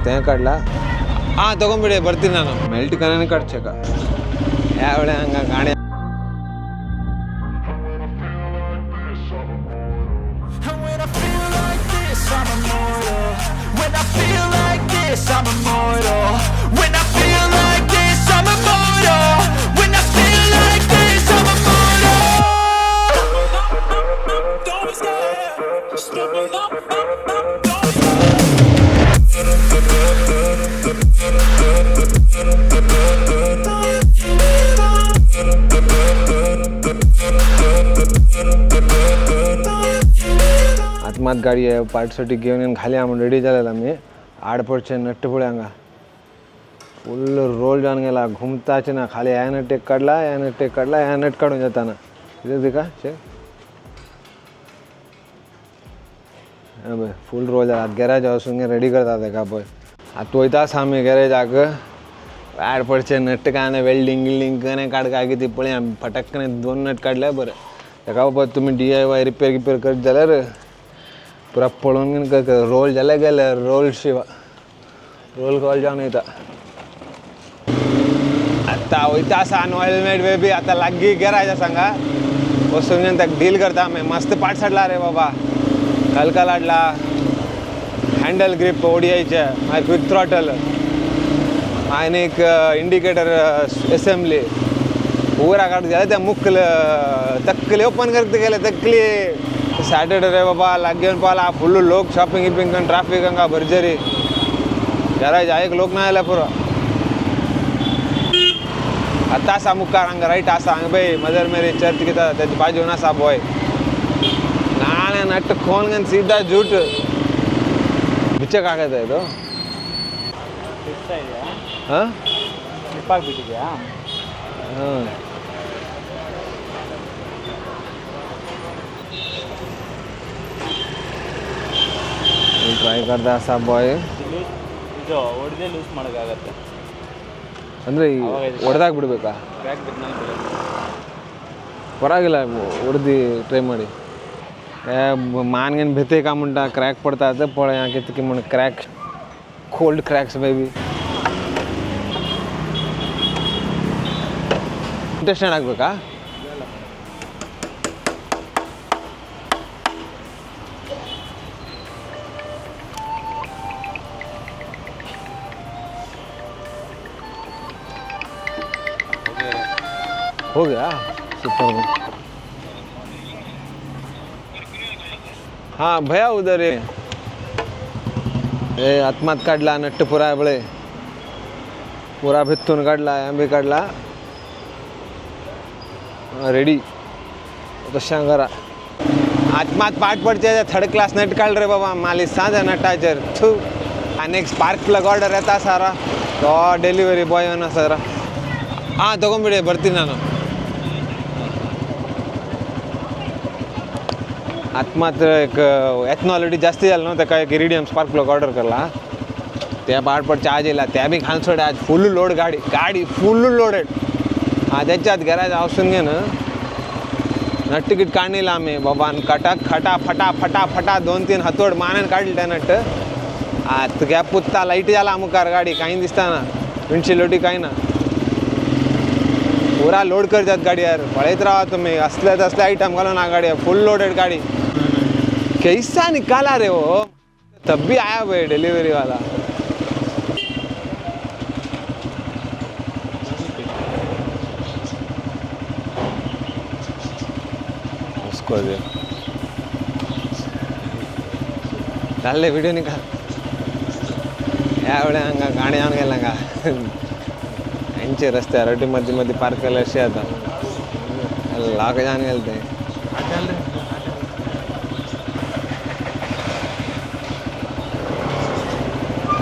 तें काडला. ಹಾಂ ತೊಗೊಂಬಿಡಿ, ಬರ್ತೀನಿ ನಾನು. ಮೆಲ್ಟ್ ಕನೇ ಕಡ್ಚಕ ಯಾವಳೆ ಹಂಗ ಗಾಣೆ. And when I feel like this, I'm immortal. When I feel like this, I'm immortal. When I feel like this, I'm immortal. When I feel like this, I'm immortal. Don't be scared. Step up, up, up, don't be आत्मात गाडी आहे पार्टसाठी घेऊन येऊन खाली आम्ही ready झालेला मी. आड पडचे nut पळे हांगा फुल रोल जावन गेला, घुमताचे ना खाली. ह्या नट एक काडला, ह्या नट एक काडला, ह्या नट काडून जाताना कितें दिका शे पळय फूल रोल जाला. आतां गॅरेज वचून रेडी करता तेका पळय. आतां वयता आसा आमी गॅरेजाक. आड पडचे नट्ट काय ना, वेल्डींग गिल्डींग कने काडका कितें पळय. फटकने दोन नट काडले बरें. तेका बाबा तुमी DIY repair गिपेर करत जाल्यार पुरा पळोवन घेवन. रोल जाल्यार गेले रोल शिवा रोल कॉल जावन वयता. आतां वयता आसा नो हेल्मेट बेबी. आतां लागीं गॅराज आसा हांगा, वचून घेवन ताका डील करता आमी. मस्त पार्ट्स हाडला रे बाबा, कलकल हाडला, हँडल ग्रीप ओडीआयचे, मागीर क्विक थ्रॉटल आनीक इंडिकेटर असेंब्ली पुरा काडून जाल्यार ते मुकल तकली ओपन करता गेले तकली. सॅटर्डे रे बाबा, लागीं येवन पावला. फुल्ल लोक शॉपिंग गिपिंग करून, ट्राफीक हांगा भरजरी. गॅरेज एक लोक ना जाल्यार पुरो. आतां आसा मुखार हांगा रायट आसा हांगा पळय मदर मेरी चर्च कितें आसा तेजे बाजून आसा बॉय. नाणे नट्ट खोन घेवन सीधा जूट ಬಿಚ್ಚಕ್ಕಾಗತ್ತೆ ಇದು. ಬಿಡ್ತಾ ಇದೆಯಾ? ಹಾಂ. ಸ್ಲಿಪ್ ಆಗಿಬಿಟ್ಟಿದೆಯಾ? ಹಾಂ, ಟ್ರೈ करता आसा बॉय. ಲೂಸ್ ಇದು ಹೊಡೆದೇ ಲೂಸ್ ಮಾಡೋಕ್ಕಾಗತ್ತೆ. ಅಂದರೆ ಅವಾಗ ಇದು ಹೊಡೆದಾಕ್ ಬಿಡ್ಬೇಕಾ? ಬ್ಯಾಗ್ ಬಿದ್ಮೇಲೆ ಬೀಳುತ್ತೆ. ಪರವಾಗಿಲ್ಲ, ಹೊಡೆದು ಟ್ರೈ ಮಾಡಿ. मानगेन भिते का म्हणटा क्रॅक पडता ते पळय कितें म्हण crack cold cracks baby intestine ಹಾಕ್ಬೇಕಾ? ಹೋಗ್ಯಾ? ಸೂಪರ್. हां भया उधर ये. ए आत्मात काढला नट्ट पुरा बळे पुरा भित्तून काढला, बी काढला रेडी. तशें करा. आत्मात पाट पडचे थर्ड क्लास नट काड रे बाबा, माली सांज नटाचेर थू. आनी एक स्पार्क प्लग ऑर्डर येता सारा, तो ಡೆಲಿವರಿ ಬಾಯ್ ಅವನ ಸರ. ಹಾಂ ತೊಗೊಂಬಿಡಿ, ಬರ್ತೀನಿ ನಾನು. आतां मात्र एक येतना ऑलरेडी जास्ती जालें न्हू, ताका एक इरिडियम स्पार्क प्लग ऑर्डर करला. ते पाड पड चार्ज येयला ते बी घालून सोड. आज फुल लोड गाडी, गाडी फुल लोडेड. हां तेच्यात गॅरेज वचून घे न्हू. नट तिकीट काडलेला आमी बाबान कटाक खटा फटा फटा फटा दोन तीन हातोड मानान काडले ते नट. आतां गॅप पुत्ता लायट जाला मुखार, गाडी कांय दिसतना, विंडशील्ड लोटी कांय ना. पुरा लोड करतात गाडयेर, पळयत रावा तुमी. असले तसले आयटम घालून ना गाडयेर, फुल लोडेड गाडी. कैसा निकाला रे वो, तब भी आया भाई डिलीवरी वाला. उसको दे, डाल ले, वीडियो निकाल. यावेळे हांगा गाणे जावन गेले हांगा हेंचे रस्त्यार अटी मदीं मदीं पार्क केले अशें जाता, लाक जावन गेले ते.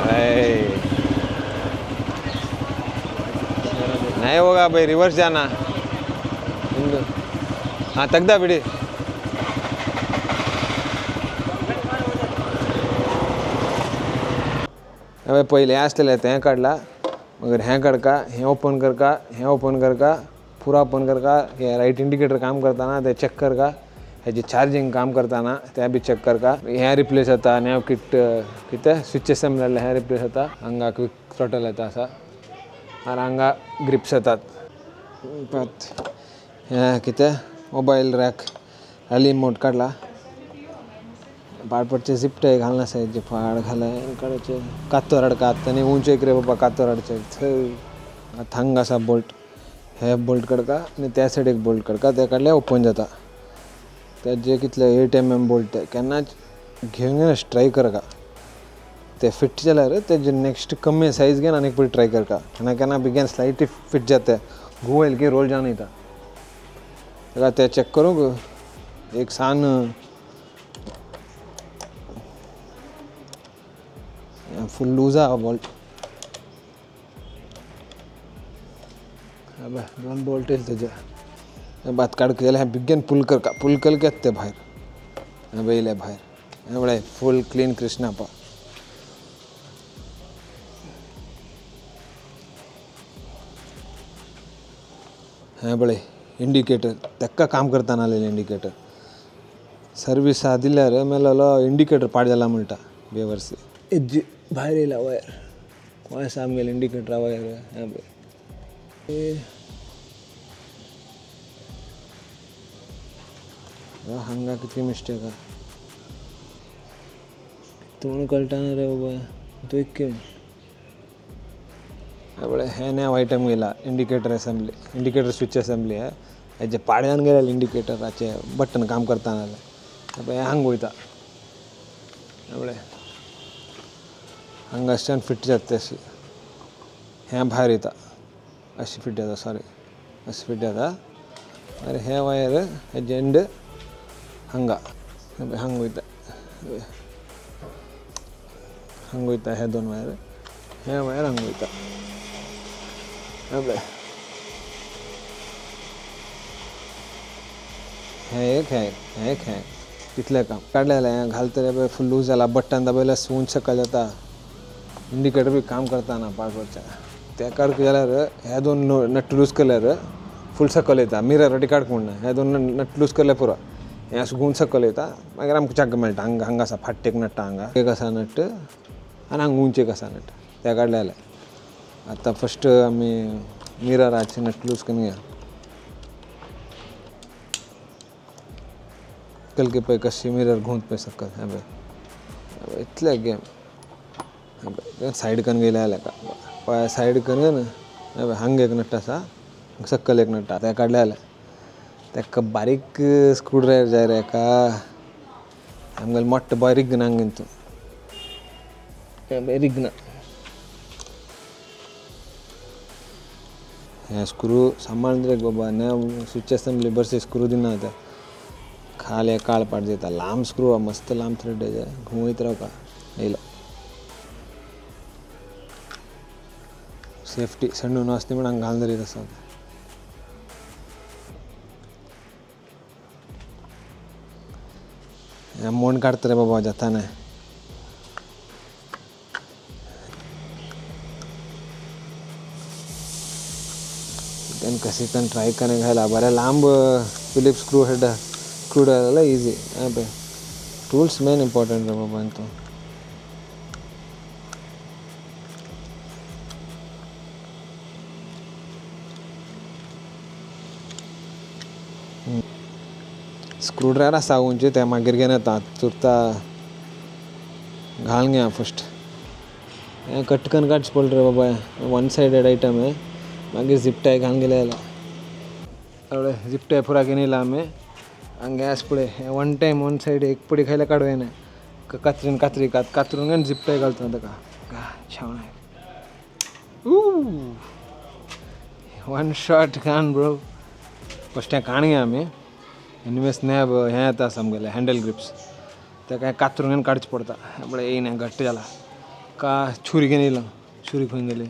अरे नहीं होगा भाई, रिवर्स जाना. हां तगदा बिडी. हांवें पयलें हें आसलेलें तें काडलां. मगीर हें काडका, हें ओपन करका, हें ओपन करका, पुरा ओपन करका. हें रायट इंडिकेटर काम करता ना तें चॅक करका. हेजे चार्जिंग काम करताना तें बी चॅक करका. हें रिप्लेस जाता आनी हांव किट कितें स्विच असेंबली जाल्यार हें रिप्लेस जाता. हांगा क्विक थ्रॉटल येता आसा आनी हांगा ग्रिप्स येतात. परत हें कितें मोबायल रॅक रॅली मोड काडला. पाडपडचे झिपटे घालना सायज फाड घाले काडचे कातोर हाडका आनी उंच एक रे बाबा कातोर हाडचे. थंय हांगा आसा बोल्ट, हे बोल्ट काडका आनी त्या सायडीक बोल्ट काडका, ते काडल्यार ओपन जाता. तेजे कितले 8 mm बोल्ट ते केन्नाच घेवन ट्राय करका. ते फिट जाल्यार तेजे नेक्स्ट कमी सायज घेवन आनी एक पळय ट्राय करका. केन्ना केन्ना बेगीन स्लायटली फिट जाता, घुंवयल की रोल जावन वयता. ताका ते चॅक करूंक एक सान फूल लूज आहा बोल्ट. अबे दोन बोल्ट येयले तेजे. भात काडक जाल्यार बेगीन पुल करका, पुल केले की ते भायर. अबे येयले भायर. हें पळय फूल क्लीन कृष्णापा. हें पळय इंडिकेटर तेक्का काम करताना आलेले इंडिकेटर. सर्वीस दिल्यार मेलोलो इंडिकेटर पाड जाला म्हणटा बेवर्सी. एज्जी भायर येयला वयर कोण आसा आमगेले इंडिकेटरा वयर. हें पळय हांगा कितली मिस्टेक आहा तूं कळटा ना रे बाबा. तूं एक पळय हें नॅव आयटम गेला indicator assembly, indicator switch assembly. हेजे पाड्यान गेले इंडिकेटराचे बटन काम करता जाल्यार पळय हांगा वयता. पळय हांगाच्यान फिट जाता अशी, हें भायर येता अशी फिट जाता, सॉरी अशी फिट जाता. आनी हें वायर हेजे एंड हांगा हांगा वयता, हांगा वयता. हे दोन वायर, हे वायर हांगा वयता. पळय हें एक, हें एक, हें एक, हें एक, इतलें काम काडलें जाल्यार हें घालतलें पळय फूल लूज जाला. बटन दाबयल्यार सून सकयल जाता. इंडिकेटर बी काम करता ना पाडपडच्या. ते काडक जाल्यार हे दोन नट लूज केल्यार फूल सकयल येता. मिरर वाटी काडूंक म्हणना, हे दोन नट लूज केल्यार पुरो, हें अशें घुंवन सकयल येता. मागीर आमकां जागो मेळटा. हांगा हांगा आसा फाटीक नट्टा, हांगा एक आसा नट आनी हांगा उंच एक आसा नट. ते काडले जाल्यार आतां फस्ट आमी मिरराचे नट लूज करून घेया. कलके पळय कशी मिरर घुंवत पळय सकयल. हें पळय इतलें गेम. हें पळय सायड करून गेले जाल्यार पळय सायड करून हें पळय हांगा एक नट आसा, सकयल एक नट आसा. तें काडलें जाल्यार तेका बारीक स्क्रू ड्रायवर जाय रे हेका. आमगेलें मोठो बॉय रिग्ना हांगा हितून. हें पळय रिग्ना. हें स्क्रू सांबाळून रे बाबा, न्या स्विच असेंब्ली बरसे स्क्रू दिना ते खाली काळ पाड दिता. लांब स्क्रू मस्त लांब थ्रेड घुंवयत रावका. येयलो सेफ्टी सण्ण आसता म्हण हांगा घालून दवरीत आसा. हें मोण काडटा रे बाबा जाता न्हय. कशी कन ट्राय करून घायला बरें लांब फिलिप स्क्रू हेड स्क्रू जाल्यार इजी. हें पळय टूल्स मेन इम्पॉर्टंट रे बाबा हितून. स्क्रू ड्रायवर आसा उंच तें मागीर घेवन येता. तुर्ता घालून घेया फस्ट. हें कट करून काडचें पडलें रे बाबा, वन सायडेड आयटम हें. मागीर झिप टाय घालून गेले जाल्यार झिप टाय पुरा घेवन येयला आमी. हांगा आसा पळय हें वन टायम वन सायड एक पडी खायल्यार काडूं येना. कातरीन कातरी कातरून घेवन झिप टाय घालता ताका. छान वन शॉट घान ब्रो. फस्ट हें काण घेया आमी. एनिवेज नॅब हें येता आसा आमगेलें हँडल ग्रिप्स, तेका कातरून घेवन काडचें पडटा. पळय येयना घट्ट जाला. का छुरी घेवन येयलो, छुरी खंय गेली.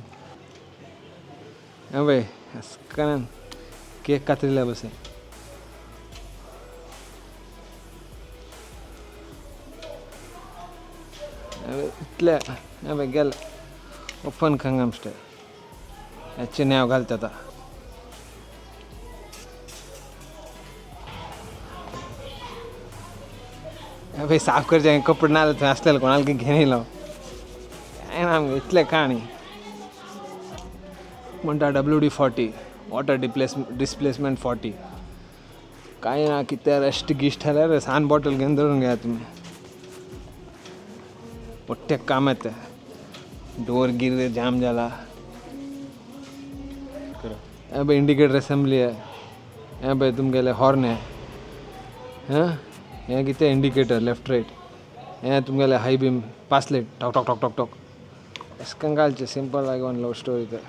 हें पळय अस्कनान केक कातरिल्ल्या भशेन. इतलें हें पळय गेलें ओपन कंगम स्टायल. हेचे नॅव घालता आतां. पळय साफ करचे कपडे ना थंय आसलेले कोणाक घेवन येयलो. कांय ना आमगे इतलें काणी म्हणटा WD-40 water displacement 40. कांय ना कितें रेस्ट गिश्ट जाल्यार सान बॉटल घेवन धरून घेया तुमी. पोट्ट्याक काम येता. डोर गिर जाम जाला. हें पळय इंडिकेटर असेंब्ली आहे. हें पळय तुमगेलें हॉर्न आहे. हां हें कितें इंडिकेटर लेफ्ट रायट. हें तुमगेलें हाय बीम पास लायट टॉक टॉक टॉक टॉक टॉक. अशें करून घालचें simple like one love story तर.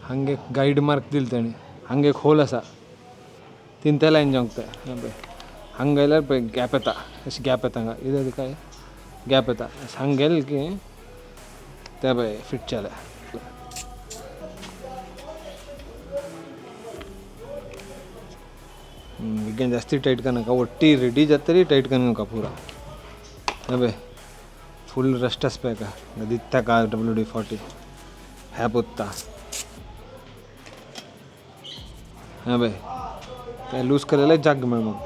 हांगा एक गायड मार्क दिल तेणी. हांगा एक होल आसा तीन ते लायन जावंक जाय. हें पळय हांगा गेल्यार पळय गॅप येता. अशें गॅप येता हांगा कितें काय गॅप येता. हांगा गेले की ते पळय फिट जालें. विज्ञान जास्ती टायट करनाका, ಒಟ್ಟಿ ರೆಡಿ जातरी टायट करनाका पुरा. हें पळय फूल रस्ट आसता हेका दिता का WD-40 ह्या पोत्ता. हें पळय तें लूज केलें जाग मेळ मग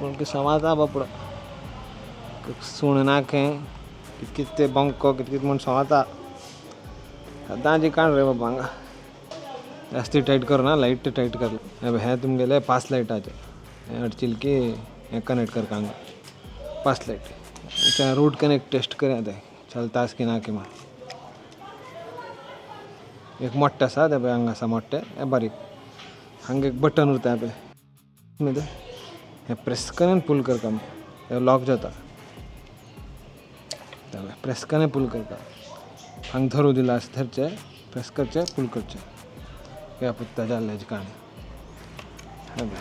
पूण समाजा बापडो सूण ना खें कित कित ते बंको कित कित म्हूण सोमाता सदांची काण रे बाबा. हांगा जास्ती टायट करना, लायट टायट कर. हें तुमगेलें पास लायटाचें हें अडचिल की हें कनेक्ट करता हांगा pass light. Route connect test करया तें चलता की ना की एक मोठें आसा तें पळय हांगा आसा मोठें हें बारीक. हांगा एक बटन उरता पळय तें हें प्रेस करून पूल करता हें लॉक जाता. प्रेस करून पूल करता. हांगा धरू दिला अशें धरचें प्रेस करचें पूल करचें. ह्या पुत्ता जाल्ल्याची काणी. हें पळय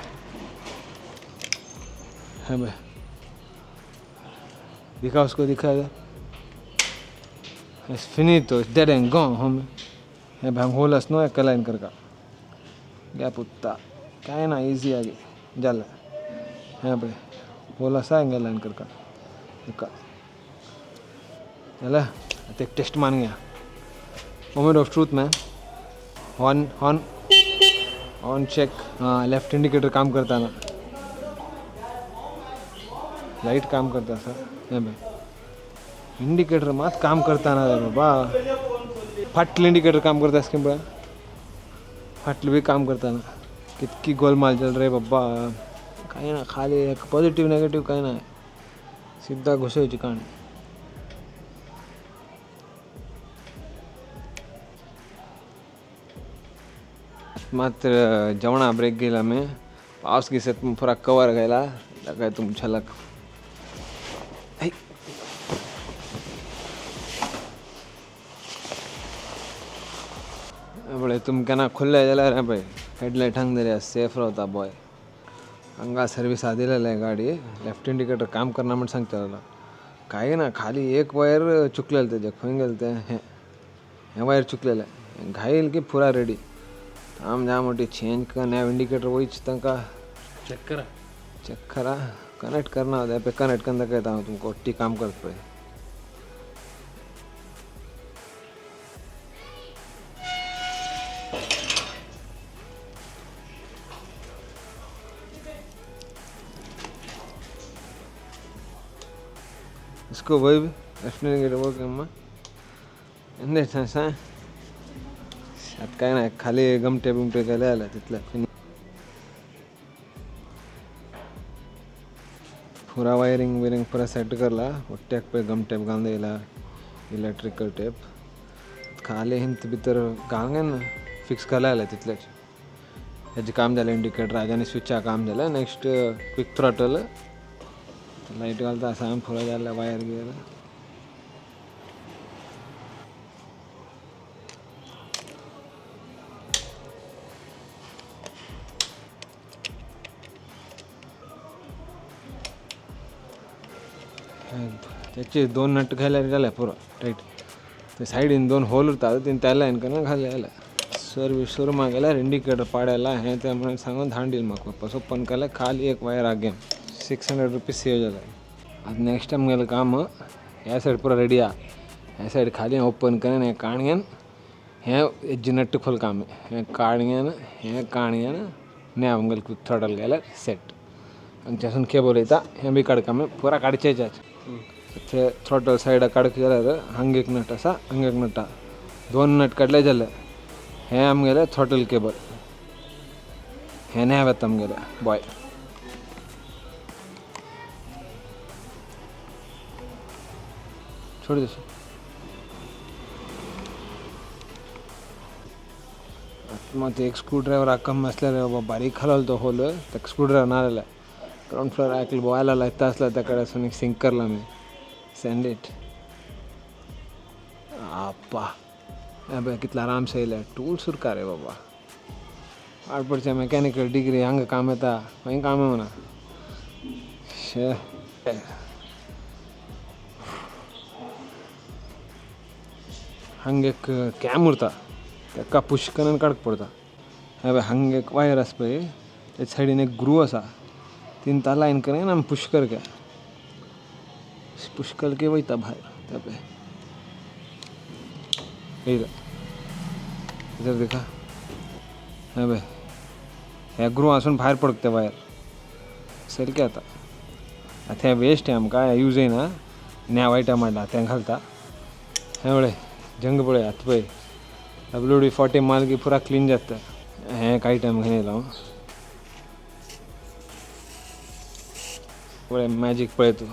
हें पळय दिखा उसको दिखा. It's finito, it's dead and gone, homie. हें भांग होल आस न्हू एका लायन करका गॅप उत्ता. कांय ना इजी आगे जालें. हें पळय होल आसा हांगा लायन करका एका जालें. आतां एक टेस्ट मारून घया. Moment of truth man. Horn horn on check. हां लेफ्ट इंडिकेटर काम करता ना, लायट काम करता आसा. हें पळय इंडिकेटर मात काम करता ना रे बाबा. फाटलें इंडिकेटर काम करता आसलें पळय, फाटलें बी काम करता ना. कितकी गोलमाल चल रे बाबा. कांय ना खाली एक पॉजिटीव नेगेटीव कांय ना, सिद्धा घुसोवची काणी. मात्र जेवणा ब्रेक गेला मी. पावस गिसत पुरा कवर गेला काय तुम झलक. पळय तुमकां ना खुल्ले जाल्यार पळय हेडलायट हांग दर सेफ रावता बॉय. हांगा सर्वीस दिलेले गाडी लेफ्ट इंडिकेटर काम करना म्हण सांगता. काय ना खाली एक वायर चुकलेलें तेजें खंय गेलें तें हें हें वायर चुकलेलें घायल की पुरा रेडी. ताम जाम मोठी चेंज कर इंडिकेटर वयच तांकां चेक करा चेक करा कनेक्ट करना पे कनेक्ट करना दाखयता हांव तुमकां ओट्टी काम करता पळय. इसको वही लेफ्ट इंडिकेटर वो अम्मा सांग आतां काय ना खाली गमटे बिमटे गेले जाल्यार तितले. पुरा वायरिंग बिरिंग पुरा सेट करला. ಒಟ್ಟ್ಯಾक पळय गम टेप घालून येयला इलेक्ट्रिकल टेप. खाली हिंत भितर घालून फिक्स केला जाल्यार तितलेच. हेजें काम जालें इंडिकेटर आनी स्विचा काम जालें. नेक्स्ट क्विक थ्रॉटल लायट घालता आसा पुरो जालें वायर गियर. त्याचे दोन नट घायला जाले पुरो टायट. ते सायडीन दोन होल उरता तीन त्या लायन करून घाले जाल्यार सर्वीस शोरुमा गेल्यार इंडिकेटर पाडायला हें तें म्हणून सांगून धाडून दिल म्हाका. वापस ओपन केलें खाली एक वायर आगे 600 रुपीज सेव जाले. आतां नेक्स्ट टायम गेलें काम ह्या सायड पुरो रेडी आहा. ह्या सायड खाली ओपन करून हें काण घेवन हें हेजी नट्ट खोल काम हें काण घेवन हें काण घेवन न्या आमगेलें क्विक थ्रॉटल गेल्यार सेट. हांगच्यासून केबल वयता, हें बी काडका आमी पुरा काडचेच. ते थ्रॉटल सायडाक काडक जाल्यार हांग एक नट आसा, हांग एक नट आसा, दोन नट काडले जाले. हें आमगेलें थ्रॉटल केबल, हें न्हय वता आमगेलें बॉय. छोड दे. ಮತ್ತು एक स्क्रू ड्रायवर हाकम आसल्यार बाबा बारीक घालवलो तो होल, ताका स्क्रू ड्रायवर ना जाल्यार ग्रावंड फ्लोर आयकलो बॉयला लायता आसलो त्या कडेन एक सिंक करला आमी. सेंड it आप्पा. हें पळय कितलो आरामसे येयले टूल्स उरका रे बाबा. आडपडचे मेकॅनिकल डिग्री हांगा काम येता, खंय काम येवना. शे हांगा एक कॅम उरता, ताका पुश करून काडूंक पडटा. हें पळय हांगा एक वायर आसा पळय, तेच्या सायडीन एक ग्रू आसा, तीन ता लायन करून आमी पुश करके पुश करके वयता भायर. ते पळय येयले इधर देखा. हें पळय ह्या ग्रू आसून भायर पडटा ते वायर सारकें जाता. आतां हें वेस्ट हें आमकां हें यूज येयना, नॅव आयटम हाडला तें घालता. हें पळय जंग पळय आतां पळय WD-40 माल की पुरा क्लीन जाता. हें एक आयटम घेवन येयला हांव, पळय मॅजीक पळय तूं,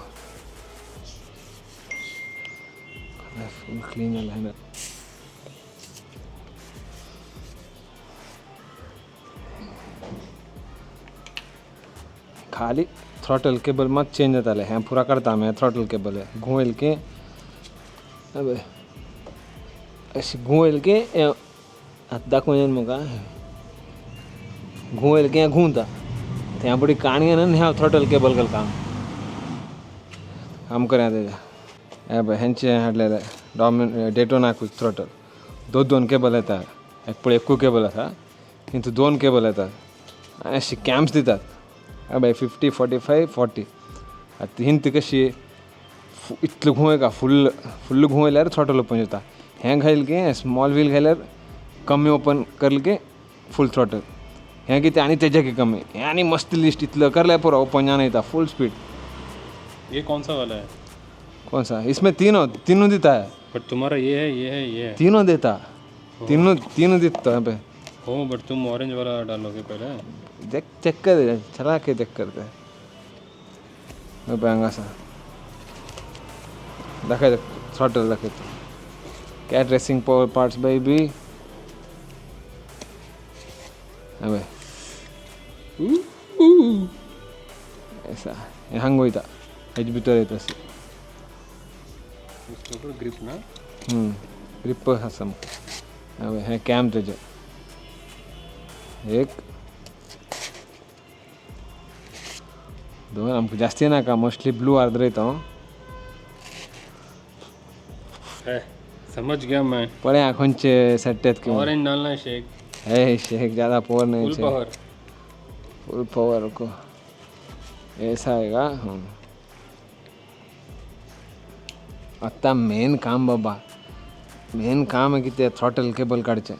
फूल क्लीन जालें. खाली थ्रॉटल केबल मात चेंज जातालें. हें पुरा काडता आमी, थ्रॉटल केबल घुंवयल की अशें घुंवयल की आतां दाखोवन येयन म्हाका, घुंवयल की हें घुंवता. तें पडी काण घेवन ह्या थ्रॉटल केबल घाल काम काम करया तेजें. हें पळय हेंचें हाडलेलें डॉमिन डेटोना क्विक थ्रॉटल, दोन दोन केबल येता. एक पळय एकूय केबल आसा, हितून दोन केबल येतात आनी अशे कॅम्स दितात. हय बाय 50 45 40. आतां हिंत कशी इतलो घुंवय का फुल्ल फुल्ल घुंवयल्यार थ्रॉटल ओपन जाता. हें घायल की स्मॉल व्हील घाल्यार कमी ओपन करले की फूल थ्रॉटल. हें कितें आनी तेज्या की कमी हें आनी मस्त लिस्ट इतलो करल्यार पुरो ओपन जावन वयता फूल स्पीड. ये कौन सा वाला है? कौन सा? इसमें तीनों तीनों देता है. बट तुम्हारा ये है, ये है, ये है. तीनों देता, तीनों तीनों देता है पे. हो बट तुम ऑरेंज वाला डालोगे पहले. देख चेक कर, चला के चेक करते. पळय हांगा आसा, दाखयता थ्रॉटल दाखयता. Cat racing power parts baby. हें पळय आसा, हें हांगा वयता, हेजे भितर वयता अशें. उसके ऊपर ग्रिप ना, ग्रिप आसा. हें पळय हें कॅम तेजें एक दोन. आमकां जास्ती नाका, मोस्टली ब्लू आर्द्र वयता हांव. समझ गया मैं. पळय खंयचे सेट येत की ऑरेंज डालना है शेक. है शेक ज़्यादा पावर नहीं, फुल पावर. फुल पावर को ऐसा आएगा. आतां मेन काम बाबा, मेन काम आहे की ते थ्रॉटल केबल काडचें.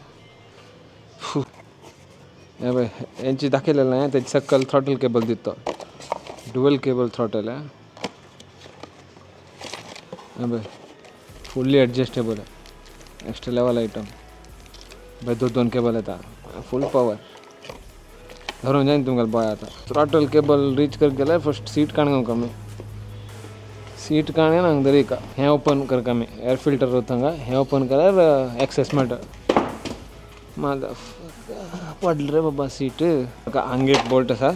हें पळय हेंचे दाखयलेलें हांवें, तेजे सकयल थ्रॉटल केबल दिता तो, डुअल केबल थ्रॉटल आहे. हें पळय फुल्ली एडजस्टेबल आहे, नेक्स्ट लेवल आयटम. पळय दोन दोन केबल येता, फूल पावर धरून जायना तुमकां बॉय. आतां थ्रॉटल केबल रीच करत गेल्यार फर्स्ट सीट काडूंक आमी, सीट काडून हांगा दवरिका. हें ओपन करता आमी, एअर फिल्टर उरता हांगा, हें ओपन केल्यार एक्सेस मेळटा. मागीर पडलें रे बाबा सीट. हांगा एक बोल्ट आसा,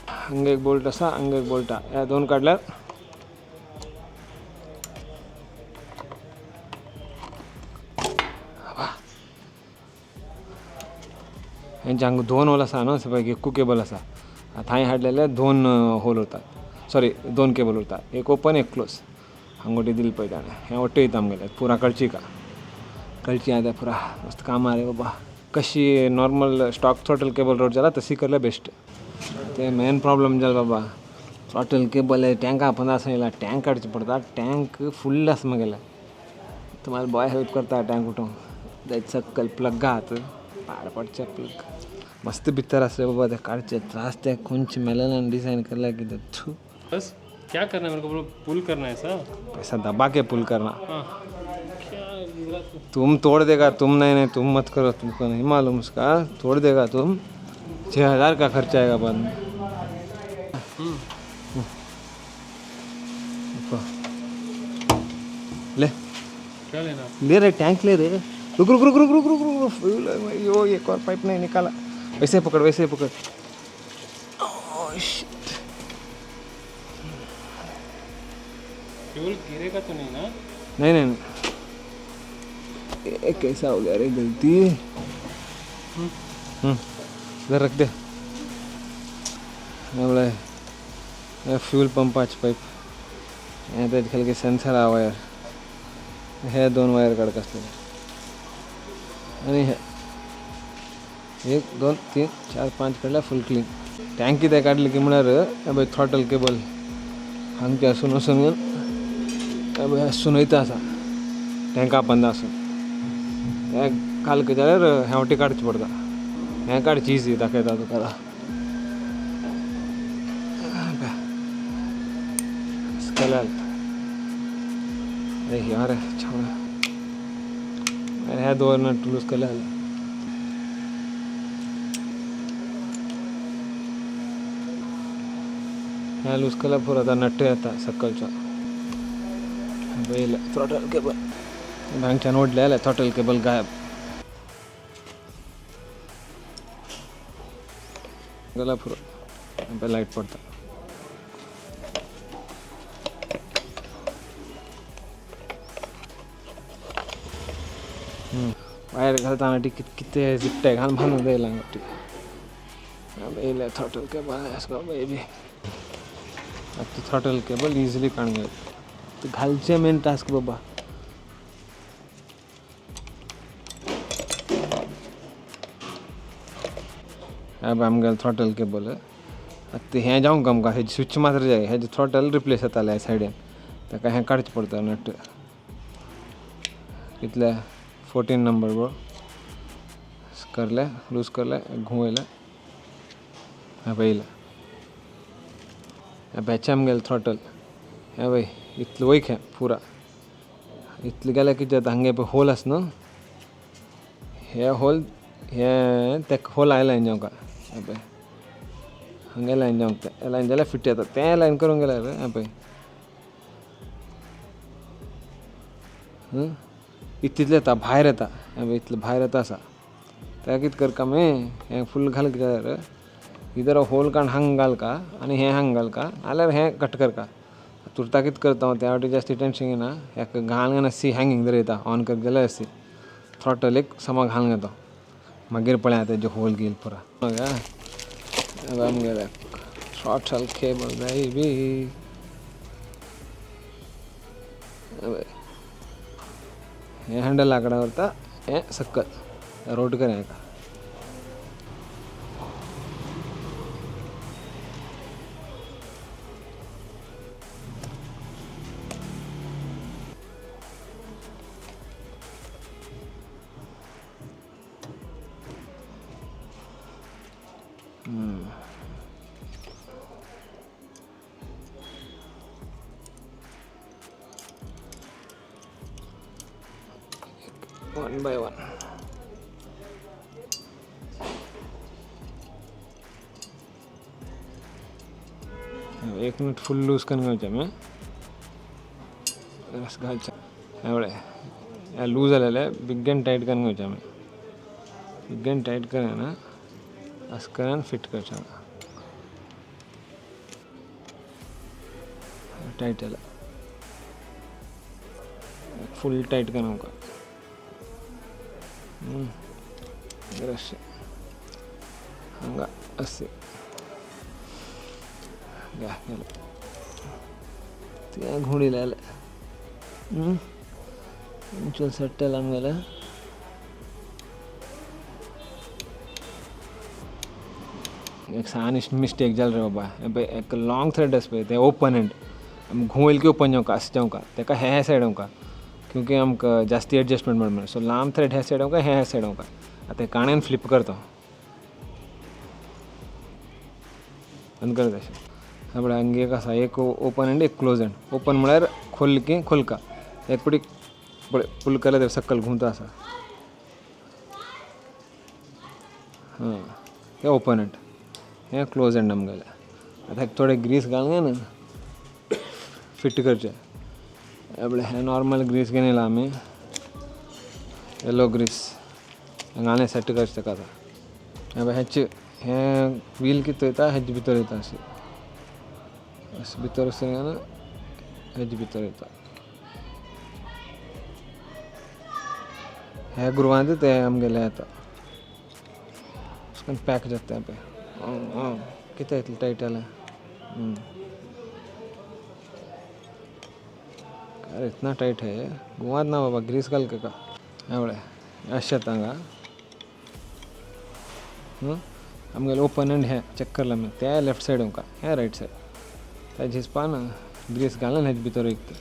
हांगा एक बोल्ट आसा, हांगा एक बोल्ट आसा. हे दोन काडल्यार हेंचे हांगा दोन होल आसा न्हू, पळय एकू केबल आसा. आतां हांवें हाडलेले दोन होल उरतात, सॉरी दोन केबल उरता, एक ओपन एक क्लोज. हांगोटी दिल पळय ताणें, हें वट्ट वयता आमगेलें पुरा कळची का कळची आतां पुरा मस्त काम रे बाबा. कशी normal stock throttle cable road जाला तशी करल्यार बेस्ट. ते मेन प्रॉब्लम जाला बाबा, थ्रॉटल केबल टँका पंदरा येयला, टँक काडचें पडटा, टँक फुल्ल आसा म्हगेलें. तुम्हाला बॉय हेल्प करता टँक उठोवंक. तेजे सकयल प्लग आहात, पाड पडचे प्लग. मस्त भितर आसले बाबा ते काडचे त्रास ते खंयचे मेलेल्यान डिजायन केल्या कितें. बस क्या करना है मेरे को बोलो, पुल करना है ऐसा. पैसा दबा के पुल करना. हाँ क्या बिगड़ा तू? तुम तोड़ देगा तुम. नहीं नहीं तुम मत करो, तुमको नहीं मालूम उसका. तोड़ देगा तुम, 6000 का खर्चा आएगा बाद में. रुको। ले क्या लेना? ले रे टैंक ले रे. रुक रुक रुक रुक रुक रुक रुक रुक. यो एक और पाइप नहीं निकाला. वैसे ही पकड़, वैसे ही पकड़. Oh, shit. Fuel गिरेगा तो नहीं ना? नहीं नहीं नहीं, ये कैसा हो गया रे गलती. इधर रख दे. मैं बोला फ्यूल पंपाचे पाईप हे तेजे खाली सेन्सर हा वायर, हे दोन वायर काडक आसलेले आनी हे 1 2 3 4 5 काडल्या फूल क्लीन. टँक कितें काडली की म्हळ्यार हे पळय थ्रॉटल केबल हांगचे आसून वसून हे पळय आसून वयता आसा टँका बंद आसून. हें घालक जाल्यार हें वाटी काडचें पडटा. हें काडचें इजी दाखयता तुका. केल्यार अरे यार छावणा. अरे हे दोन नट लूज केल्यार हें लूज केल्यार पुरो आतां नट्ट येता सकलचो. पयलें थ्रॉटल केबल हांगच्यान ओडलें जाल्यार थ्रॉटल केबल गायब गेल्यार पुरो. लायट पडटा. वायर घालताना ती कितें जिपटे घालून बांदून येयला हांगा. येयलें थ्रॉटल केबल बेबी. आतां थ्रॉटल केबल इजिली काडून घेवप. घालचें मेन टास्क बाबा. हे पळय आमगेलें थ्रॉटल केबल. आतां हें जावंक आमकां हेजें स्विच मात्र जाय. हेजें थ्रॉटल रिप्लेस जातालें ह्या सायडीन, ताका हें काडचें पडटा नट. कितले 14 नंबर गो करले लूज करले घुंवयले. हें पळय येयलें. हें बॅचे आमगेलें थ्रॉटल. हें पळय इतलें वयक हें पुरा इतलें गेल्यार कितें जाता हांगे पळय होल आसा न्हू, हे होल हे तेका होल आयलां जावंक. हें पळय हांगे लायन जावंक तें लायन जाल्यार फिट येता. तें लायन करूंक गेल्यार हें पळय इतलें येता भायर येता. हें पळय इतलें भायर येता आसा. ताका कितें करता आमी हें फूल घालक जाल्यार इधर होल काडून हांगा घालका आनी हें हांगा घालका, नाल्यार हें कट करका. तुर्ता कितें करता हांव त्या वाटेन जास्ती टेंशन घेना. हेका घालून आसी हँगींग दवरता ऑन करता जाल्यार आसी थ्रॉटल एक समा घालून घेता. मागीर पळया तेजे होल घेयल पुरा. आमगेलें थ्रॉटल केबल बेबी. हें हँडल आकडा व्हरता, हें सकल रोड कर हेका. One by one. एक मिनट फुल लूज करून घेवचें आमी रस घालचें. हें पळय हें लूज जालेलें बिगेन टायट करून घेवचें आमी. बिगेन टायट करून अशें करून फिट करचें. टायट जालें फूल टायट करून आमकां अशें हांगा अशें गेलें तें घुंवडी लायलें. चल सेट जालां आमगेलें. एक सान मिस्टेक जाल रे बाबा. पळय एक लाँग थ्रेड आसा पळय तें ओपन एंड आमी घुंवयल की ओपन जावंक अशें जावंक तेका हे सायड येवंक क्योंकि आमकां जास्ती एडजस्टमेंट मेळना. सो लांब थ्रेड हे सायड येवंक हे सायड येवंक. आतां काणयेन फ्लिप करता. बंद करता अशें. पळय हांगा एक आसा, एक ओपन एंड एक क्लोज एंड. ओपन म्हळ्यार खोल की खोलका, एक पटी पळय फूल केल्यार सकयल घुंवता आसा. हां, हे ओपन एंड, हे क्लोज एंड आमगेलें. आतां थोडे ग्रीस घालून न्हू फिट करचें. पळय हें नॉर्मल ग्रीस घेवन येयला आमी, येलो ग्रीस हांगा सेट करचें ताका. आतां हें हेच हें व्हील कितें वयता हेजे भितर वयता अशें, अशें भितर वचून हेजे भितर वयता. ह्या ग्रुवांत ते आमगेलें येता अशें करून पॅक जाता तें पळय. कितें इतलें टायट जालें? अरे इतना टायट है, घुंवात ना बाबा, ग्रीस घाल काका. हें पळय अशें जाता हांगा. आमगेलें ओपन एंड हें चॅक करलां आमी, तें लेफ्ट सायड आमकां, हें रायट सायड. तेजे हिसपान ग्रीस घालून हेजे भितर वयता.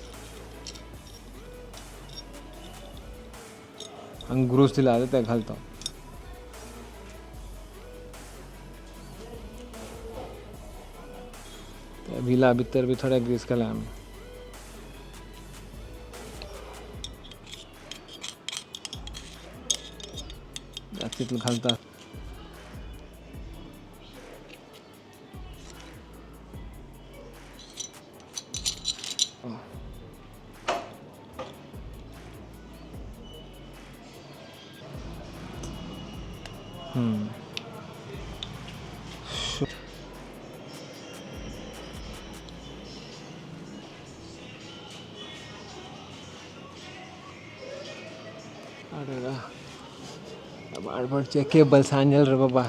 हांगा ग्रूस दिला आतां तें घालता. त्या व्हिला भितर बी थोडे ग्रीस घाला आमी. तितलें घालता. बाडबडचे केबल सांजल रे बाबा.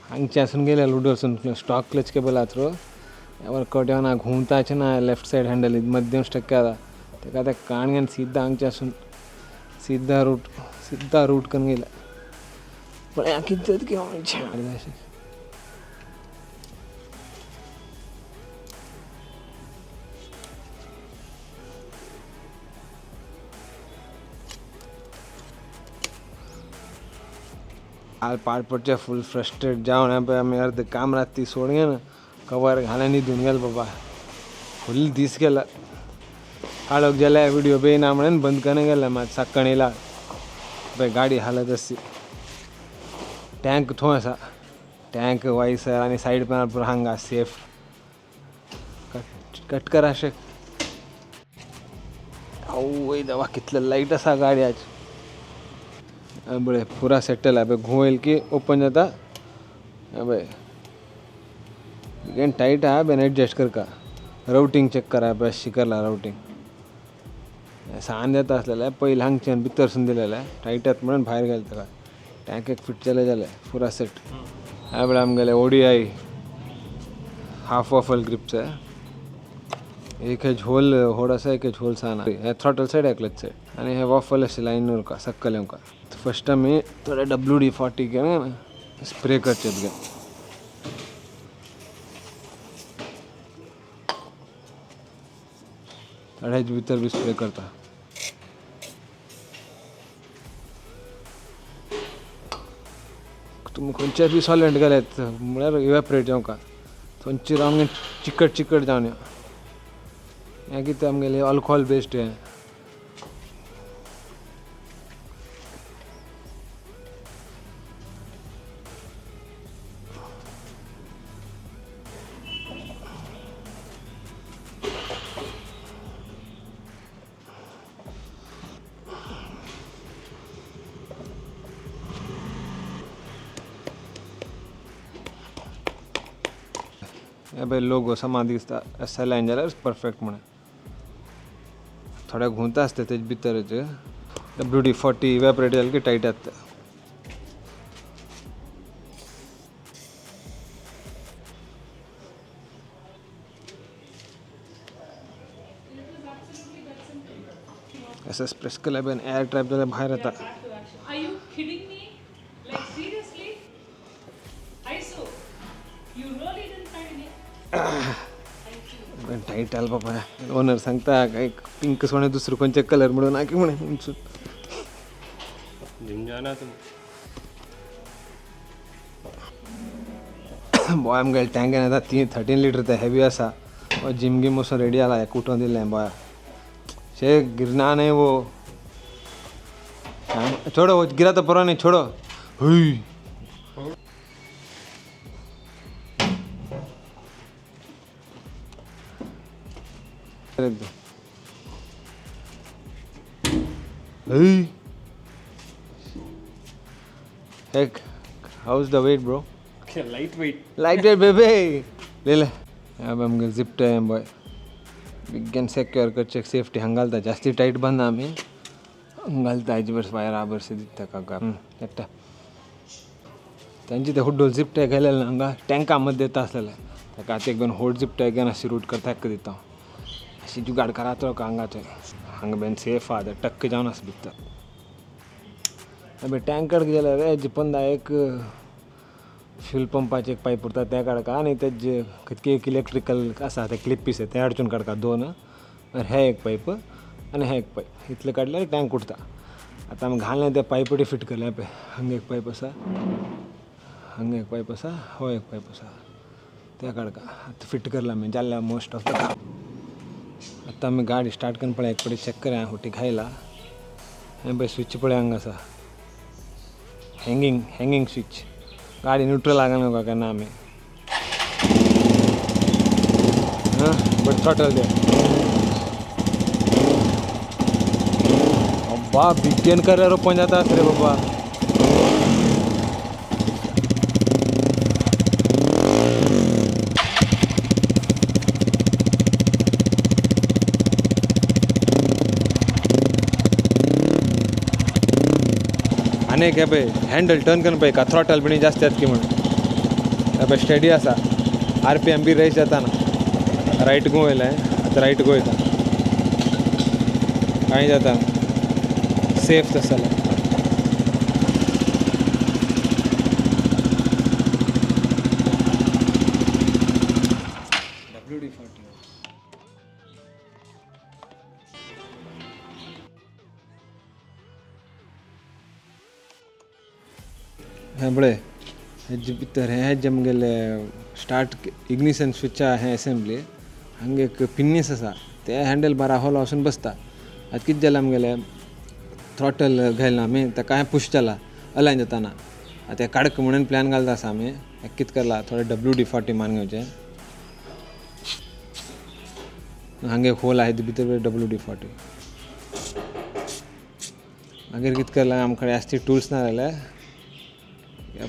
हांगचे आसून गेले लुडोसून स्टॉक क्लच केबल आत रो वर्कआउट येवना, घुंवताचे ना. लेफ्ट सायड हँडल मध्यम स्टक केला तेका, ते काण घेवन सीधा हांगचे आसून सीधा रूट, सीधा रूट करून गेले. पण कितें अशें हाल पाड पडचे फूल फ्रस्ट्रेट जावन पळय आमी अर्द काम राती सोडून गेले, कवर घालून न्हिदून गेले बाबा. फूल दीस गेला. काळोख जाल्यार व्हिडिओ बी ना म्हणून बंद करून गेले. मात साक्कण येयला पळय गाडी हालत आसली. टँक थंय आसा, टँक वायसर आनी सायड पॅनल पुरो हांगा सेफ. कट कट कर अशें. आवय देवा कितलें लायट आसा गाडी आज. बरें पुरा सेटल आहे. घुंवयल की ओपन जाता. पळय बेगीन टायट आहा, बेन एडजस्ट करका. रावटींग चॅक करा, पळय शिकरला रावटींग सान जाता आसलेलें पयलीं हांगच्यान भितरसून दिलेलें टायट आत म्हणून भायर गेलें ताका. टँक एक फिट जालें जालें पुरा सेट. ह्या वेळार आमगेले ओडीआय हाफ वॉफल ग्रिपचे एक हेज होल होड आसा, एक हेज होल सान. हे थ्रॉटल सायड, हे क्लच सायड आनी हे वॉफल अशें लायन उरका सक्कल येवका. फर्स्ट आमी थोडे WD-40 घेवन स्प्रे करचे घेवन. थोडे हेज भितर बी स्प्रे करता. तुमी खंयच्याय बी सॉल्वंट घाल्यात म्हळ्यार इवेपरेट जावंका, थंयची रावन चिकट चिकट जावन हें कितें आमगेलें अल्कोहोल बेस्ड हें. हे पळय लोगो समा दिसता अशें लायन जाल्यार परफेक्ट म्हणून. थोडे घुंवता आसता तेजे भितरच. WD-40 इवेपरेट जालें की टायट जाता. असं प्रेस केल्यार बेन एअर ट्रॅप जाल्यार भायर येता. Are you kidding me? Like seriously? ISO, you really didn't find any? Tight आलं बाबा. ओनर सांगता काय पिंक सोडून दुसरं कोणते कलर म्हणून ना की म्हणे उंचून. जिम जाना तुम. बॉय आमगेले टँकेन येता ती 13 लिटर ते हेवी आसा. जिम गिम वचून रेडी जाला, कुटोन दिलें बॉय. शे गिरना नहीं वो, छोड़ो वो गिरा तो परवा नहीं, छोड़ो. हुई Heck, how's the weight, bro? Okay, lightweight. Lightweight, baby. ले ले. अब आमगे zip tie boy. Big and secure करचे सेफ्टी हांगा घालता, जास्ती टायट बांदना आमी, हांगा घालता हेजे बस वायर आबरसे दिता काका. एकटा तांची ते हुड्डोल झिप टाय घालेले हांगा टँका मध्ये येता आसलेले, ताका आतां एक बेन होड झिप टाय घेवन अशी रूट करता ताका दिता. अशी जुगाड करातो हांगा थंय, हांगा बेन सेफ आहा, टक्क जावन आसा भितर. अबे टँकर गेल्यार रे पंदा एक फ्युल पंपाचे एक पायप उरता ते काडका, आनी तेजे कितके एक इलेक्ट्रिकल आसा ते क्लिप पीस ते हाडचून काडका दोन, मागीर हे एक पायप आनी हे एक पायप, इतले काडल्यार टँक उरता. आतां आमी घालले ते पायपटी फिट करले पळय, हांगा एक पायप आसा, हांगा एक पायप आसा, हो एक पायप आसा, ते काडका. आतां फिट करला आमी, जाल्ल्या मोस्ट ऑफ the काम. आतां आमी गाडी स्टार्ट करून पळय, एक फावटी चॅक करया हुटी घायला. हें पळय स्विच पळय हांगा आसा, हँगिंग हँगिंग स्विच. गाडी न्यूट्रल लागना केन्ना आमी. हां बट थ्रॉटल दे. अब्बा बिगेन करल्यार ओपन जाता रे बाबा. आनी एक हे पळय हँडल टर्न करून पळय का थ्रॉटल बीन जास्त जात की म्हणून. हे पळय स्टेडी आसा, RPM बी रेस जाता ना. रायट गो येयलें, आतां रायट गो येता, कांय जाता सेफ तशें जाल्यार. WD-40. हें पळय हेजे भितर हें जें आमगेलें स्टार्ट इग्निशन स्विच आहा हें एसेंब्ली, हांगा एक पिन्नीस आसा, ते हँडल बारा होल वचून बसता. आतां कितें जालें आमगेलें थ्रॉटल घायला आमी, ताका हें पुश जाला अलायन जाताना. आतां हें काडक म्हणून प्लॅन घालता आसा आमी. हें कितें करला थोडें WD-40 मारून घेवचें. हांगा एक होल आहा भितर WD-40. मागीर कितें करला आमकां जास्ती टुल्स ना जाल्यार ह्या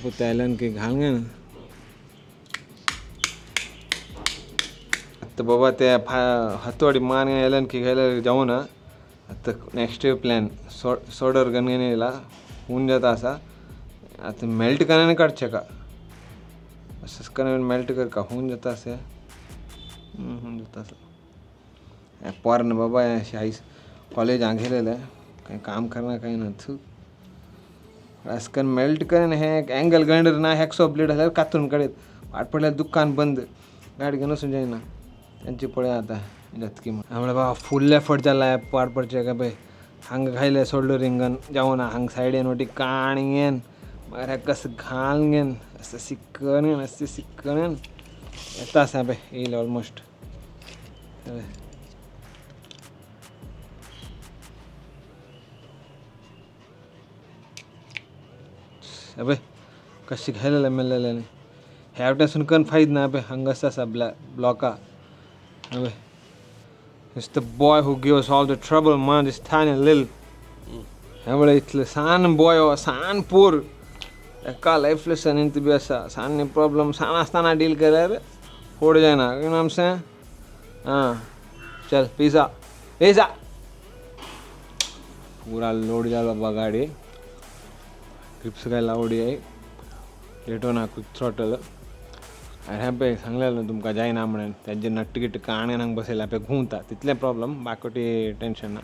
की घाल ना. आतां बाबा ते हतोडी मान एलन की घायल्यार जावना. आतां नेक्स्ट प्लॅन सोडर गन येयला हून जाता आसा. आतां मेल्ट करून काडचें का, अशेंच करून मेल्ट करका, हून जाता अशें, हून जाता आसा. पोरण बाबा हें आयज कॉलेज हांगा घेयलेलें, कांय काम करना कांय ना. थू अशें करून मेल्ट करून हें एंगल ग्रायंडर ना, हेक्सो ब्लेड आसल्यार कातरून काडयत. वाट पडल्यार दुकान बंद, गाडी घेवन वचून जायना. तेंची पळय आतां जातकी म्हण. म्हणल्यार बाबा फूल एफर्ट जाला पाड पडचें काय पळय. हांगा घायलें सोल्डरिंगान जावना, हांगा सायडीन वटी काणयेन, मागीर हें कसं घाल घेन अशें सिक्कन अशें सिक्कन येता आसा पळय येयलें ऑलमोस्ट. अबे कशी घायलेलें मेल्लेलें ह्या वटेसून करून फायद ना. अबे हांगा आसा ब्लॉका. अबे It's the boy who gives all the trouble, man, this tiny little. हें पळय इतलें सान बॉय हो, सान पोर, एका लायफ लेसन इंत बी आसा. सान प्रॉब्लम सान आसतना डील केल्यार फोड जायना. You know what आं चल पिझ्झा पिझ्झा पूरा लोड जाला बाबा गाडी. ग्रिप्स घायला ओडी डेटोना क्विक थ्रॉटल. आनी हें पळय सांगलेलें तुमकां जायना म्हणून, तेजे नट्ट गिट्ट काणेन हांगा बसयला पळय घुंवता, तितलें प्रॉब्लम, बाकी टेंशन ना.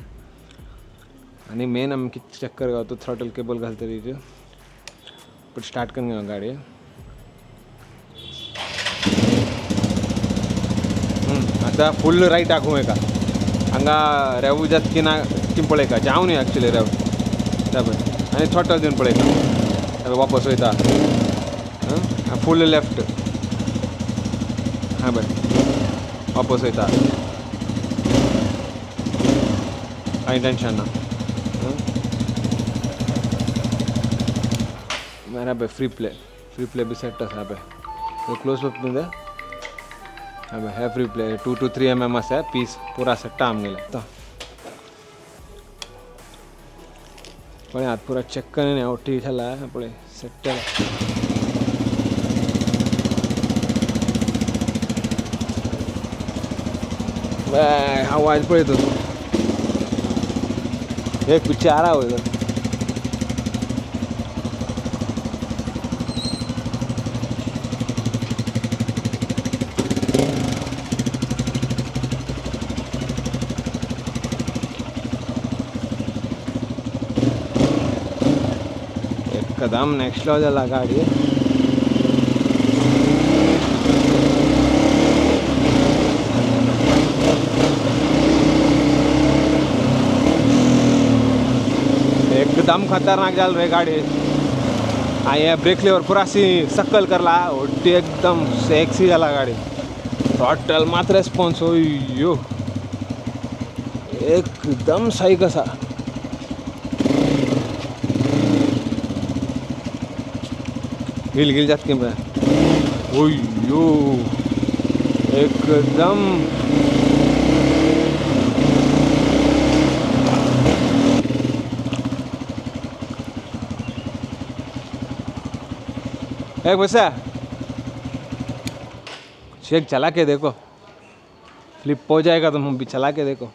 आनी मेन आमी कितें चेक करता तो थ्रॉटल केबल घालतरीच पण स्टार्ट करून घेवं गाडी. आतां फूल रायट आखूं एका हांगा रेव जात की ना ती पळयका, जावं न्ही एक्चुली रेव पळय. आनी थ्रॉटल दिवन पळयता, वापस वयता फूल लेफ्ट. हां पळय वापस वयता, कांय टेंशन ना. मागीर पळय फ्री प्ले, फ्री प्ले बी सेट आसा. पळय क्लोज अप न्हू, हां पळय हे फ्री प्ले 2 to 3 mm आसा पीस, पुरा सेट्टा आमगेले. पळय हात पुरा चेक करून ओटी जाला पळय सेट जाला. आवाज पळय तूं, एक विचारा वयलो. एकदम नेक्स्ट लेवल जाला गाडी. एकदम खतरनाक जाल रे गाडी. आणि ब्रेक लेवर पुरा अशी सकल करला ओटी, एकदम सेक्सी जाला गाडी. थ्रॉटल मात रेस्पॉन्स ओयो एकदम सही कसा. हिल गिल जात की ओयो एकदम. एक बसा शेक चला के देखो, फ्लिप हो जाएगा तुम भी चला के देखो.